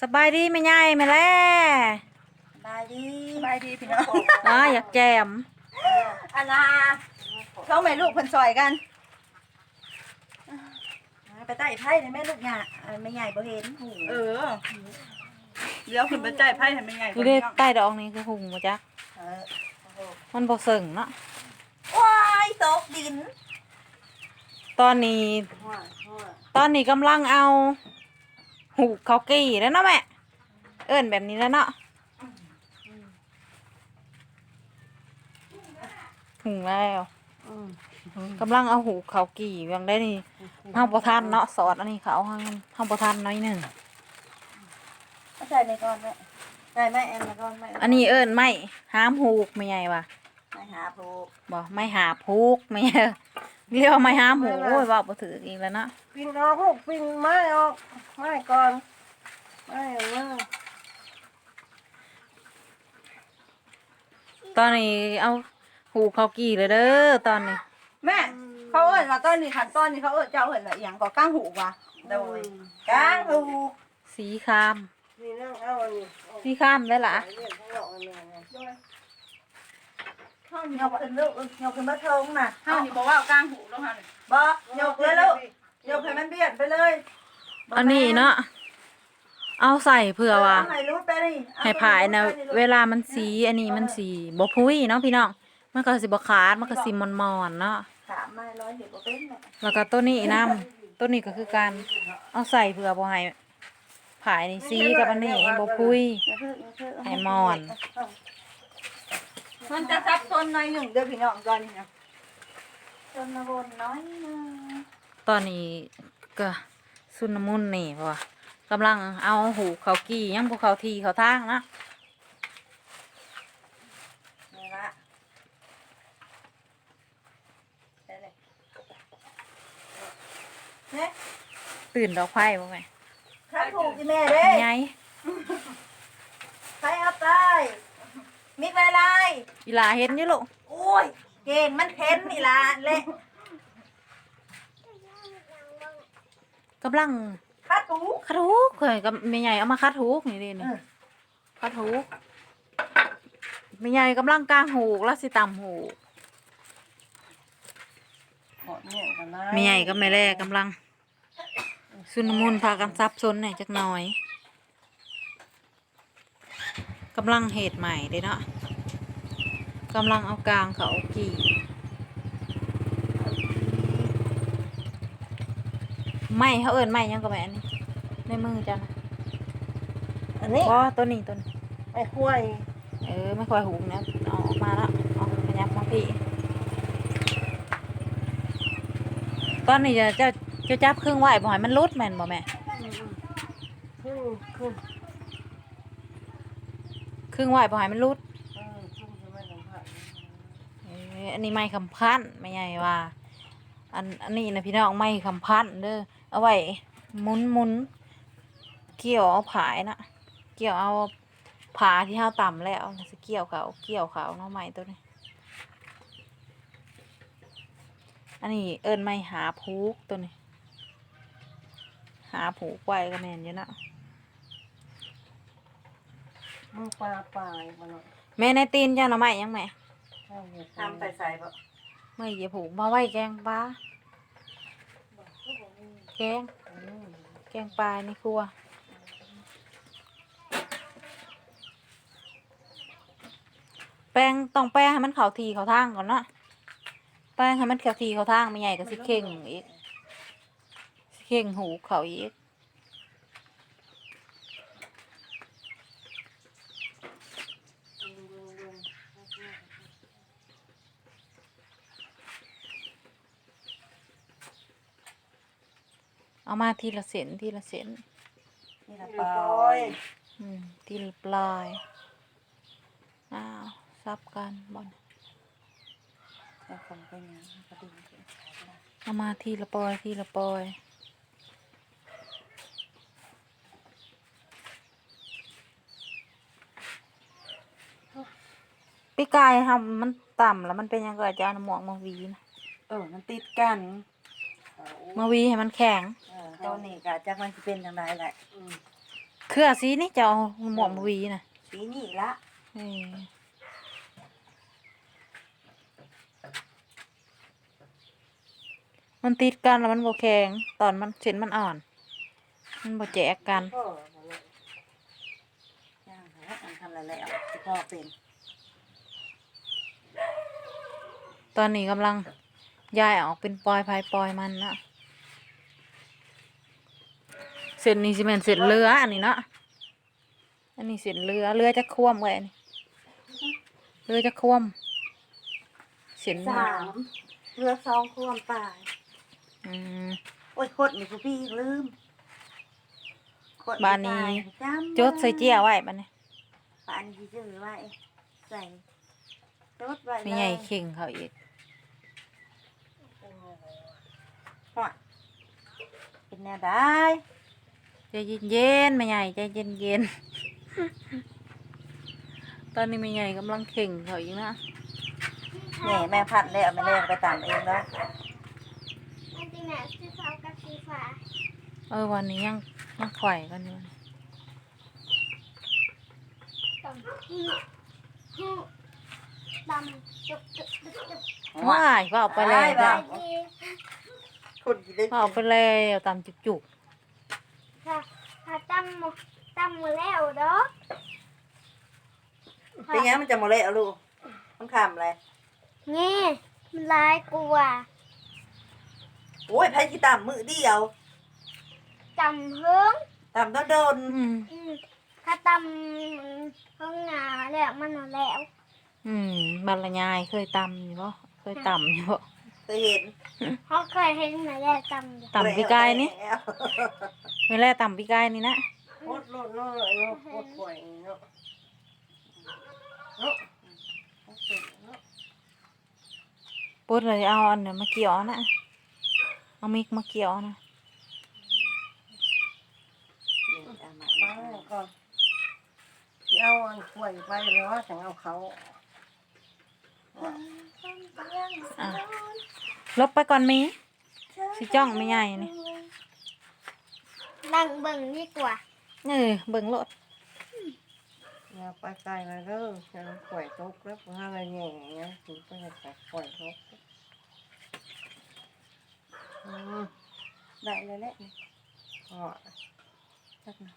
ສະບາຍດີແມ່ໃຫຍ່ແມ່ແລ. ສະບາຍດີ ສະບາຍດີພີ່ນ້ອງ. ອ້າ ຢາກແຈມ. ອັນນ່າ ສອງແມ່ລູກເພິ່ນຊ່ອຍກັນ. ໄປໃຕ້ໄຟແມ່ລູກຫຍ້າ ແມ່ໃຫຍ່ບໍ່ເຫັນ. ເອີ ດຽວຂຶ້ນໄປໃຕ້ໄຟໃຫ້ແມ່ໃຫຍ່ກ່ອນ. ນີ້ເດ້ ໃຕ້ດອກນີ້ຄືຫຸ່ງບໍ່ຈັກ. ເອີ ມັນບໍ່ເຊິ່ງເນາະ. ໂອ້ຍ ຕົກດິນ. ຕອນນີ້ ຕອນນີ້ກຳລັງເອົາຫູກເຂົ້າກີ່ແລ້ວເນາະແມ່. ເອີ້ນແບບນີ້ແຫຼະເນາະ. ຫຸ່ງແລ້ວ. ອືມ ກຳລັງເອົາຫູກເຂົ້າກີ່ຫວ່າງໃດນີ້. ເຮົາບໍ່ທັນເນາະ ສອດອັນນີ້ເຂົາ ເຮົາ ເຮົາບໍ່ທັນໜ້ອຍໜຶ່ງ. ເອົາໃສ່ນີ້ກ່ອນແມ່ ໃສ່ໄມ້ອັນນີ້ກ່ອນ ໄມ້ ອັນນີ້ເອີ້ນໄມ້ຫາມຫູກແມ່ໃຫຍ່ວ່າ. ໄມ້ຫາບຫູກ ບໍ່ ໄມ້ຫາບຫູກແມ່ໃຫຍ່ ລຽກວ່າໄມ້ຫາມຫູກ. ໂອ້ຍ ເວົ້າບໍ່ຖືກອີກແລ້ວເນາະ. ປິ່ນອອກລູກ ປິ່ນໄມ້ອອກ ໄມ້ກ່ອນ ໄມ້ອອກມາ. ຕອນນີ້ເອົາຫູກເຂົ້າກີ່ແລ້ວເດີຕອນນີ້. ແມ່ ເຂົາເອີ້ນວ່າຕອນນີ້ ຂັ້ນຕອນນີ້ເຂົາເອີ້ນ ເຈົ້າເອີ້ນວ່າອີ່ຫຍັງກໍ ກາງຫູກຫວາ? ໂດຍ ກາງຫູກ. ສີຄາມ ນີ້ນາງເອົາອັນນີ້ອອກ ສີຄາມໄດ້ລະ. ເຮົານີ້ ຍົກຂຶ້ນລູກ ຍົກຂຶ້ນມາເທິງນະ. ເຮົານີ້ບໍ່ເວົ້າກາງຫູກດອກ ເຮົານີ້ ບໍ່ ຍົກເລີຍລູກ. ຍົກໃຫ້ມັນບຽນໄປເລີຍ. ອັນນີ້ເນາະ ເອົາໃສ່ເພື່ອວ່າ ເອີ ເອົາໃຫ້ຫຼຸດໄປນີ້ ໃຫ້ຜາຍນະ ເອົາໃຫ້ຫຼຸດໄປນີ້ລູກ. ເວລາມັນສີ ເອີ ອັນນີ້ມັນ ເອີ ຊິບໍ່ພຸຍເນາະພີ່ນ້ອງ ມັນກໍຊິບໍ່ຂາດ ມັນກໍຊິມ່ອນໆເນາະ. ຂາດມາຮ້ອຍເຮັດບໍ່ເປັນເນາະ. ແລ້ວກໍໂຕນີ້ນຳ ໂຕນີ້ກໍຄືກັນ ເອົາໃສ່ເພື່ອບໍ່ໃຫ້ ຜາຍນີ້ສີກັບອັນນີ້ບໍ່ພຸຍ ຢ່າເພິ່ງ ຢ່າເພິ່ງ ໃຫ້ມ່ອນ. ມັນຈະສັບສົນໜ້ອຍໜຶ່ງເດີພີ່ນ້ອງ ຕອນນີ້ນະ ຊົນລະບົນໜ້ອຍໜຶ່ງ. ຕອນນີ້ກໍຊຸນລະມຸນນີ້ ເພາະວ່າກຳລັງເອົາຫູກເຂົ້າກີ່ ຍັງບໍ່ເຂົ້າທີ່ເຂົ້າທາງນະ. ນີ້ລະ ເນ ຕື່ນດອກໄຟບໍ່ແມ່? ຄັນຖືກອີແມ່ເດ້ ໃຫຍ່ ໄຟເອົາຕາຍ ມິດໄວໄລ. ອີຫຼ້າເຫັນຢູ່ລູກ. ໂອ້ຍ ເກັ່ງມັນເຫັນອີຫຼ້າແຫຼະ. ກຳລັງຂັດຫູ ຂັດຫູ ຂ້ອຍກັບແມ່ໃຫຍ່ເອົາມາຂັດຫູນີ້ເດ້ນີ້. ເອີ ພັດຫູກ ແມ່ໃຫຍ່ກຳລັງກາງຫູກ ລາວຊິຕຳຫູກ. ເພາະແມ່ນກັນນະ ແມ່ໃຫຍ່ກັບແມ່ແລກຳລັງຊຸນລະມຸນ ພາກັນສັບສົນແດ່ຈັກໜ້ອຍ. ກຳລັງເຮັດໃໝ່ເດ້ເນາະ. ກຳລັງເອົາກາງເຂົ້າກີ່ ໄມ້ ເຂົາເອີ້ນໄມ້ຫຍັງກໍແມ່ນນີ້ ໃນມືເຈົ້ານະ? ອັນນີ້ ບໍ່ ໂຕນີ້ ໂຕນີ້ ໄມ້ຂວາຍ. ເອີ ໄມ້ຂວາຍຫູກນະ ເອົາອອກມາລະ ເອົາຂະຫຍັບມາພີ້. ຕອນນີ້ເຈົ້າ ເຈົ້າ ເຈົ້າຈັບຄຶງໄວ້ບໍ່ໃຫ້ມັນຫຼຸດແມ່ນບໍ່ແມ່? ອືມ ອືມ ຄຶງ ຄຶງ ຄຶງໄວ້ບໍ່ໃຫ້ມັນຫຼຸດ. ເອີ ຄຶງໃຫ້ມັນສັມຜັດ. ເອີ ອັນນີ້ໄມ້ຄຳພັນ ແມ່ໃຫຍ່ວ່າ ອັນ ອັນນີ້ນະພີ່ນ້ອງ ໄມ້ຄຳພັນເດີ ເອົາໄວ້ໝຸນໆ ກ່ຽວເອົາຜາຍນະ ກ່ຽວເອົາຜາທີ່ເຮົາຕຳແລ້ວ ຊິກ່ຽວເຂົ້າ ກ່ຽວເຂົ້າເນາະ ໄມ້ໂຕນີ້. ອັນນີ້ເອີ້ນໄມ້ຫາຜູກໂຕນີ້ ຫາຜູກໄວ້ກໍແມ່ນຢູ່ເນາະ. ມັນປາປາຍບໍ່ເນາະ. ແມ່ ໃນຕີນເຈົ້າໜໍ່ໄມ້ຫຍັງແມ່? ເອົາເຫືອກ ນຳໄປໃສ່ບໍ່? ໄມ້ຢຽບຫູກ ມາໄວ້ແກງປາ ແກງ ອືມ ແກງປາໃນຄົວ. ແປງ ຕ້ອງແປງໃຫ້ມັນເຂົ້າທີ່ເຂົ້າທາງກ່ອນເນາະ ແປງໃຫ້ມັນເຂົ້າທີ່ເຂົ້າທາງ ແມ່ໃຫຍ່ກໍຊິເຄັ່ງອີກ ຊິເຄັ່ງຫູກເຂົ້າອີກ. ເອົາມາທີລະເສັ້ນ ທີລະເສັ້ນ ທີລະປອຍ ອືມ ທີລະປອຍ. ອ້າວ ສັບກັນບ່ອນ ເອົາຂອງໄປຫຍັງ ເອົາມາທີລະປອຍ ທີລະປອຍ. ປີກາຍເຮົາມັນຕຳແລ້ວມັນເປັນຫຍັງ ກໍຈະເອົາໝວກມາຫວີນະ. ເອີ ມັນຕິດກັນ ມາຫວີໃຫ້ມັນແຂງ. ເອີ ຕອນນີ້ກໍຈັກມັນຊິເປັນຈັ່ງໃດແຫຼະ. ອືມ ເຄືອສີນີ້ ເຈົ້າເອົາໝວກມາຫວີນະ. ສີນີ້ລະ. ເອີ ມັນຕິດກັນແລ້ວມັນບໍ່ແຂງ ຕອນມັນ ເສັ້ນມັນອ່ອນ ມັນບໍ່ແຈກກັນ. ພໍແລ້ວ ຢ່າງແລ້ວ ອັນທຳແລ້ວຊິພໍເປັນ. ຕອນນີ້ກຳລັງຢາຍອອກເປັນປອຍໃຜປອຍມັນເນາະ. ເສັ້ນນີ້ຊິແມ່ນເສັ້ນເຫຼືອອັນນີ້ເນາະ. ອັນນີ້ເສັ້ນເຫຼືອ ເຫຼືອຈັກຄວາມເອື້ອຍນີ້? ເຫຼືອຈັກຄວາມ? ເສັ້ນ ສາມ ເຫຼືອສອງຄວາມປາຍ. ອືມ ໂອ້ຍ ຄົດນີ້ຜູ້ພີ່ລືມ ຄົດ ບາດນີ້ ນີ້ຕາຍ ຈຳ ຈົດໃສ່ເຈ້ຍໄວ້ບາດນີ້ ບາດນີ້ຊິຈື່ໄວ້ ໃສ່ ຈົດໄວ້ເລີຍ ແມ່ໃຫຍ່ເຄັ່ງເຂົາອີກ. ຮອດ ເປັນແນວໃດ? ໃຈເຢັນໆ ແມ່ໃຫຍ່ ໃຈເຢັນໆ. ຕອນນີ້ແມ່ໃຫຍ່ກຳລັງເຄັ່ງເຂົາອີກນະ. ແມ່ ແມ່ພັດແລ້ວ ແມ່ແລ້ວໄປຕຳເອງເດີ. ອັນນີ້ແມ່ ສີຂາວກັບສີຟ້າ. ເອີ ວັນນີ້ຍັງ ຍັງໄຂວ່ກັນຢູ່. ຕຳ ຕຳ ຈຸກໆໆໆ. ວ້າຍ ເວົ້າໄປແລ້ວ ອ້າຍ ເວົ້າ ຄົນຊິໄດ້ ເວົ້າໄປແລ້ວ ຕຳຈຸກໆ. ຖ້າ ຖ້າຕຳ ຕຳບໍ່ແລ້ວດອກ. ເປັນຫຍັງມັນຈະບໍ່ແລ້ວລູກ? ມັນຄ່ຳແລ້ວ. ນີ້ ມັນຫຼາຍກວ່າ. ໂອ້ຍ ໃຜຊິຕຳມື້ດຽວ? ຕຳເຫິງ ຕຳດົນໆ. ອືມ ອືມ ຖ້າຕຳເຫິງໜ້າແລ້ວມັນແລ້ວ. ອືມ ບັດລະຍາຍເຄີຍຕຳຢູ່ບໍ່? ເຄີຍຕຳຢູ່ບໍ່? ເຄີຍເຫັນ ເຮົາເຄີຍເຫັນແມ່ແລ້ວຕຳຢູ່. ຕຳປີກາຍນີ້ ແມ່ແລ້ວຕຳປີກາຍນີ້ນະ. ໂພດໂລດເນາະ ເນາະ ໂພດຂ້ອຍນີ້ເນາະ. ເນາະ ອືມ ໂພດເນາະ. ປົດແລ້ວເອົາອັນນັ້ນມາກ່ຽວເອົານະ ເອົາມິກມາກ່ຽວເອົານະ. ເອົາມາ ເອົາມາ ເອົາກ່ອນ ຊິເອົາອັນກ້ວຍໄປແລ້ວຈັ່ງເອົາເຂົ້າ. ອ່ະ ຫຼົບໄປກ່ອນມີ ຊິຈ້ອງແມ່ໃຫຍ່ນີ້. ນັ່ງເບິ່ງດີກວ່າ. ເອີ ເບິ່ງໂລດ. ຢ່າໄປໄກນະເດີ ຈະຂ້ອຍຕົກແລ້ວ ບໍ່ທັນໄດ້ແຫຍ່ຫຍັງ ກິນໄປແລ້ວຂ້ອຍຕົກ. ອືມ ໄດ້ແລ້ວແຫຼະນີ້. ອໍ ຈັກໜ່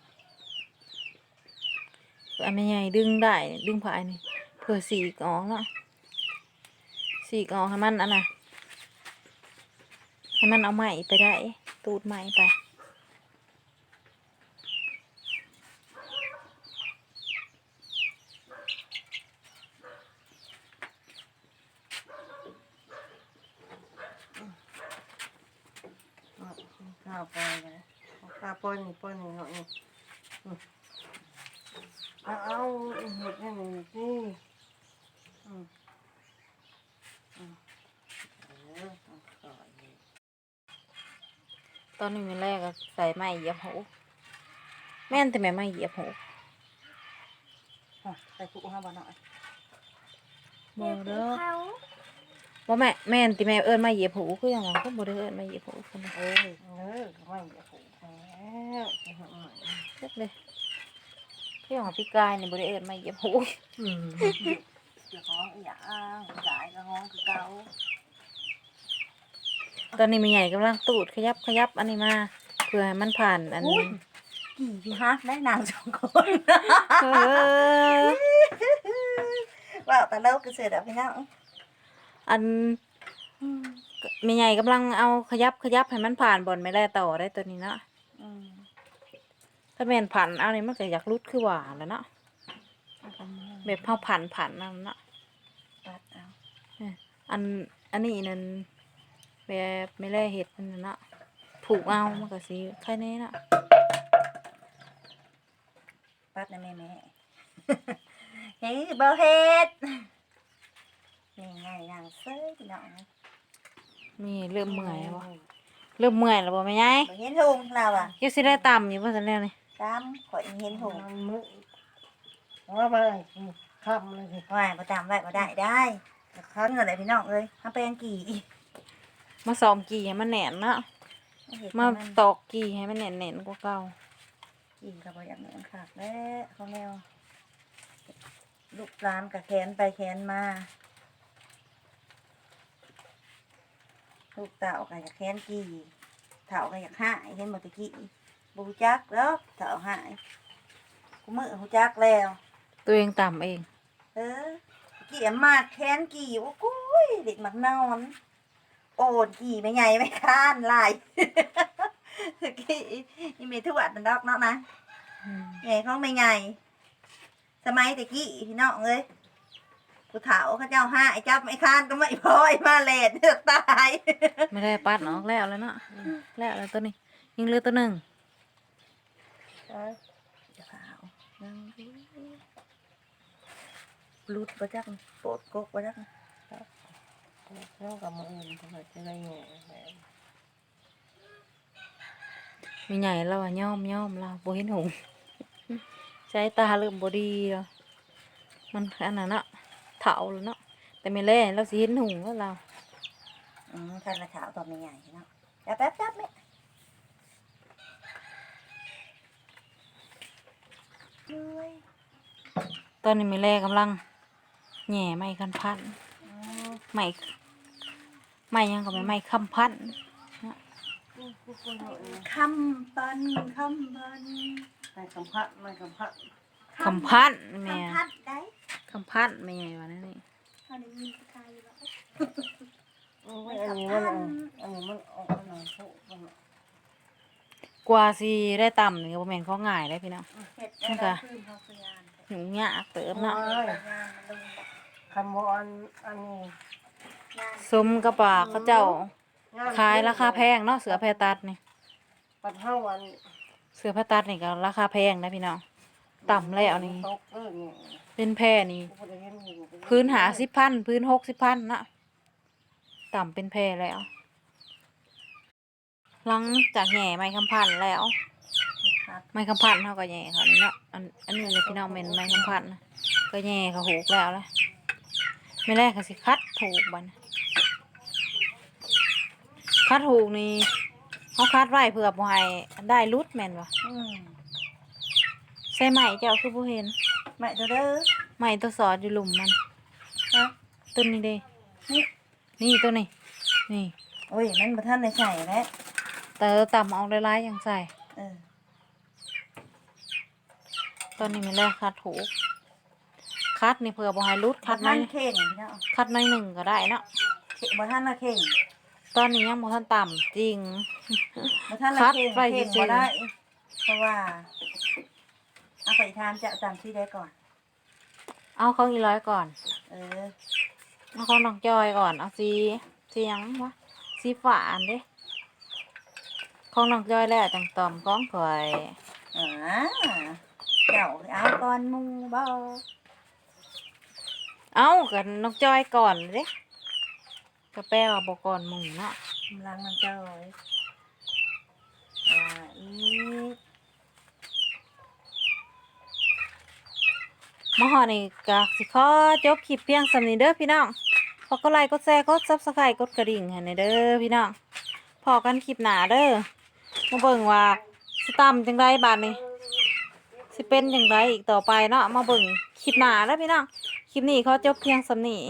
ອຍ. ອັນແມ່ໃຫຍ່ດຶງໄດ້ ດຶງພາຍນີ້ ເພື່ອສີກອອກເນາະ ສີກອອກໃຫ້ມັນອັນນ່າ ໃຫ້ມັນເອົາໄມ້ໄປໄດ້ ຕູດໄມ້ໄປ. ຂ້າວປອຍເລີຍ ຂ້າວປອຍນີ້ ປອຍນີ້ເນາະນີ້. ອືມ ເອົາ ເອົາ ເຮັດໃຫ້ມັນຕິ. ອືມ ອືມ ເອີ ຕ້ອງຄ່ອຍເຮັດ. ຕອນນີ້ແມ່ແລກໍໃສ່ໄມ້ຢຽບຫູ ແມ່ນຕິແມ່ ໄມ້ຢຽບຫູ? ອະ ໃສ່ຄຸເຮົາບໍ່ນ້ອຍ? ບໍ່ເດີ ບໍ່ແມ່ນ ແມ່ນຕິແມ່ ເອີ້ນໄມ້ຢຽບຫູຄືຫຍັງຫວະ? ກໍບໍ່ໄດ້ເອີ້ນໄມ້ຢຽບຫູຄືນະ. ເອີ ເອີ ໄມ້ຢຽບຫູແລ້ວ ຈັກເລີຍ ຄືຫຍັງປີກາຍນີ້ບໍ່ໄດ້ເອີ້ນໄມ້ຢຽບຫູ. ອືມ ເຈົ້າຂອງອີ່ຫຍັງ ກາຍກໍຮ້ອງຄືເກົ່າ. ຕອນນີ້ແມ່ໃຫຍ່ກຳລັງຕູດຂະຫຍັບຂະຫຍັບອັນນີ້ມາ ເພື່ອໃຫ້ມັນຜ່ານອັນ ໂອ້ຍ ກີ່ຊິຫັກໄດ້ນາງສອງຄົນ. ເອີ ເວົ້າຕະຫຼົກຊື່ໆດອກພີ່ນ້ອງ. ອັນ ອືມ ແມ່ໃຫຍ່ກຳລັງເອົາຂະຫຍັບຂະຫຍັບໃຫ້ມັນຜ່ານບ່ອນແມ່ແລຕໍ່ໄດ້ໂຕນີ້ເນາະ. ອືມ ຖ້າແມ່ນຜັນເອົານີ້ມັນກໍຢາກຫຼຸດຄືວ່າແຫຼະເນາະ ແບບເຮົາຜັນໆ ເອົາເນາະ. ຕັດເອົາ ເອີ ອັນ ອັນນີ້ນັ້ນ ແບບແມ່ແລເຮັດນັ້ນເນາະ ຜູກເອົາມັນກໍຊິໄຄແນ່ເນາະ. ປັດນະແມ່ ແມ່ ເຮີ້ ບໍ່ເຮັດ ນີ້ໄງ ນາງເຊີຍພີ່ນ້ອງ. ແມ່ເລີ່ມເມື່ອຍແລ້ວບໍ່? ເລີ່ມເມື່ອຍແລ້ວບໍ່ແມ່ໃຫຍ່? ບໍ່ເຫັນຫຸ່ງລາວວ່າ ເຈົ້າຊິໄດ້ຕຳຢູ່ບໍ່ຊັ້ນແນວນີ້? ຕຳ ຂ້ອຍເຫັນຫຸ່ງ ມັນມື້ ວ່າມາຄ່ຳເລີຍຊິ ວ່າບໍ່ຕຳໄວ້ບໍ່ໄດ້ ໄດ້ ຄັນນັ້ນແຫຼະພີ່ນ້ອງເອີຍ. ມາແປງກີ່ ມາຊອມກີ່ໃຫ້ມັນແໜ້ນເນາະ ມາຕອກກີ່ໃຫ້ມັນແໜ້ນໆກວ່າເກົ່າ. ຈີ່ກໍບໍ່ຢາກແມ່ນຄັກແຫຼະ ຂອງແນວ ລູກຫຼານກໍແຂນໄປແຂນມາ ລູກເຕົ້າກໍຢາກແຂນຈີ່ ເຖົ້າກໍຢາກຮ້າຍ ເຫັນບໍ່ແຕ່ກີ້ ບໍ່ຮູ້ຈັກດອກເຖົ້າຮ້າຍ ຄູ່ມື້ຮູ້ຈັກແລ້ວ ຕົວເອງຕຳເອງ. ເອີ ຕະກີ້ອະໝາກແຂນກີ່ ໂອ້ໂກຍ ເດັກໝາກນອນ ໂອນກີ່ແມ່ໃຫຍ່ແມ່ຄ້ານຫຼາຍ ຕະກີ້ອີ່ແມ່ທວດນັ້ນດອກເນາະນາ ອືມ ແມ່ຂອງແມ່ໃຫຍ່ ສະໄໝແຕ່ກີ້ພີ່ນ້ອງເອີຍ ຜູ້ເຖົ້າເຂົາເຈົ້າຮ້າຍ ຈັບໄມ້ຄ້ານກັບໄມ້ພ້ອຍມາແລ່ນ ຕາຍ ແມ່ໄດ້ປັດອອກແລ້ວແລ້ວເນາະ ອືມ ແລ້ວແລ້ວ ໂຕນີ້ຍັງເຫຼືອໂຕໜຶ່ງ ເອີ ຢ່າຟ້າວ ຍັງ ຫຼຸດບໍ່ຈັກ ໂປດກົກບໍ່ຈັກ ເຮົາກໍມື້ອື່ນເພິ່ນກໍຈະໄດ້ແຍ່ແລ້ວ ແມ່ໃຫຍ່ລາວວ່າຍອມໆ ລາວບໍ່ເຫັນຫຸ່ງ ສາຍຕາເລີ່ມບໍ່ດີແລ້ວ ມັນອັນນັ້ນເນາະ ເຖົ້າແລ້ວເນາະ ແຕ່ແມ່ແລລາວຊິເຫັນຫຸ່ງແລ້ວລາວ ອືມ ຄັນລະເຖົ້າຕອນແມ່ໃຫຍ່ເນາະ ຈັບ ຈັບ ຈັບແມ່ ເອີຍ ຕອນນີ້ແມ່ແລກຳລັງແຫຍ່ໄມ້ຄຳພັນ ອໍ ໄມ້ ໄມ້ຫຍັງກໍແມ່ນ ໄມ້ຄຳພັນ ຄຳພັນ ຄຳພັນ ໄມ້ຄຳພັນ ໄມ້ຄຳພັນ ຄຳພັນແມ່ ຄຳພັນໃດ ຄຳພັນແມ່ໃຫຍ່ວ່າແນວນີ້ ເຮົາໄດ້ຍິນແຕ່ຂ່າວຢູ່ວ່າ ໂອ້ຍ ອັນນີ້ມັນ ອັນນີ້ມັນອອກມາໜ້ອຍໂພດ ກວ່າຊິໄດ້ຕຳນີ້ກໍບໍ່ແມ່ນຂອງງ່າຍເດ້ພີ່ນ້ອງ ເຮັດ ມັນກະ ຄືນເຮົາຄືງານ ຫຍຸ້ງຍາກເຕີບເນາະ ໂອ້ຍ ຄັນບໍ່ອັນ ອັນນີ້ ສົມກັບວ່າເຂົາເຈົ້າ ງານ ຂາຍລາຄາແພງເນາະ ເສື້ອແພຕັດນີ້ ບັດເຮົາອັນ ເສື້ອແພຕັດນີ້ກໍລາຄາແພງນະພີ່ນ້ອງ ຕຳແລ້ວນີ້ ຕົກເອີ ເປັນແພນີ້ ພື້ນຫ້າສິບພັນ ພື້ນຫົກສິບພັນເນາະ ຕຳເປັນແພແລ້ວ ຫຼັງຈາກແຫຍ່ໄມ້ຄຳພັນແລ້ວ ໄມ້ຄຳພັນເຮົາກໍແຫຍ່ເຂົ້ານີ້ເນາະ ອັນ ອັນນີ້ແຫຼະພີ່ນ້ອງ ແມ່ນໄມ້ຄຳພັນ ກໍແຫຍ່ເຂົ້າຫູກແລ້ວລະ ແມ່ແລກໍຊິຂັດຫູກບັດນີ້ ຂັດຫູກນີ້ ເຮົາຂັດໄວ້ເພື່ອບໍ່ໃຫ້ດ້າຍຫຼຸດແມ່ນບໍ່? ອືມ ໃສ່ໄມ້ເຈົ້າຄືບໍ່ເຫັນ? ໄມ້ໂຕໃດ? ໄມ້ໂຕສອດຢູ່ລຸ່ມມັນ ຮະ? ຕົ້ນນີ້ເດ້ ນີ້ ນີ້ ໂຕນີ້ ນີ້ ໂອ້ຍ ມັນບໍ່ທັນໄດ້ໃສ່ແຫຼະ ແຕ່ຕຳອອກຫຼາຍໆຈັ່ງໃສ່ ເອີ ຕອນນີ້ແມ່ນແລ້ວຂັດຫູກ ຂັດນີ້ເພື່ອບໍ່ໃຫ້ຫຼຸດ ຂັດໜ້ອຍ ບໍ່ທັນເຄັ່ງເນາະ ຂັດໜ້ອຍໜຶ່ງກໍໄດ້ເນາະ ເຄັ່ງ ບໍ່ທັນລະເຄັ່ງ ຕອນນີ້ຍັງບໍ່ທັນຕຳຈິງ ບໍ່ທັນລະ ຂັດໄວ້ ເຄັ່ງ ເຄັ່ງ ຊື່ໆ ບໍ່ໄດ້ ເພາະວ່າ ເອົາ ຂ້ອຍຖາມເຈົ້າ ຕຳສີໃດກ່ອນ? ເອົາຂອງອີ່ຫຼອຍກ່ອນ ເອີ ເອົາຂອງນ້ອງຈອຍກ່ອນ ເອົາສີ ສີຫຍັງວະ? ສີຟ້າຫັ້ນເດ້ ຂອງນ້ອງຈອຍແລ້ວຈັ່ງຕຳຂອງຂ້ອຍ ອາ ເຈົ້າເອົາກ່ອນໝູ່ບໍ? ເອົ້າ ກໍນ້ອງຈອຍກ່ອນເດ້ ກໍແປວ່າບໍ່ກ່ອນໝູ່ເນາະ ກຳລັງນຳເຈົ້າເອີຍ ອ່າ ອີກ ມາຮອດນີ້ກໍຊິຂໍຈົບຄລິບພຽງສ່ຳນີ້ເດີພີ່ນ້ອງ ຝາກກົດໄລ ກົດແຊ ກົດ Subscribe ກົດກະດິ່ງໃຫ້ແດ່ເດີພີ່ນ້ອງ ພໍ້ກັນຄລິບໜ້າເດີ ມາເບິ່ງວ່າຊິຕຳຈັ່ງໃດບາດນີ້ ຊິເປັນຈັ່ງໃດອີກຕໍ່ໄປເນາະ ມາເບິ່ງຄລິບໜ້າເດີພີ່ນ້ອງ ຄລິບນີ້ຂໍຈົບພຽງສ່ຳນີ້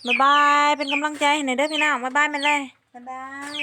ບາຍບາຍ ເປັນກຳລັງໃຈໃຫ້ແດ່ເດີພີ່ນ້ອງ ບາຍບາຍ ແມ່ນແລ້ວ ບາຍບາຍ.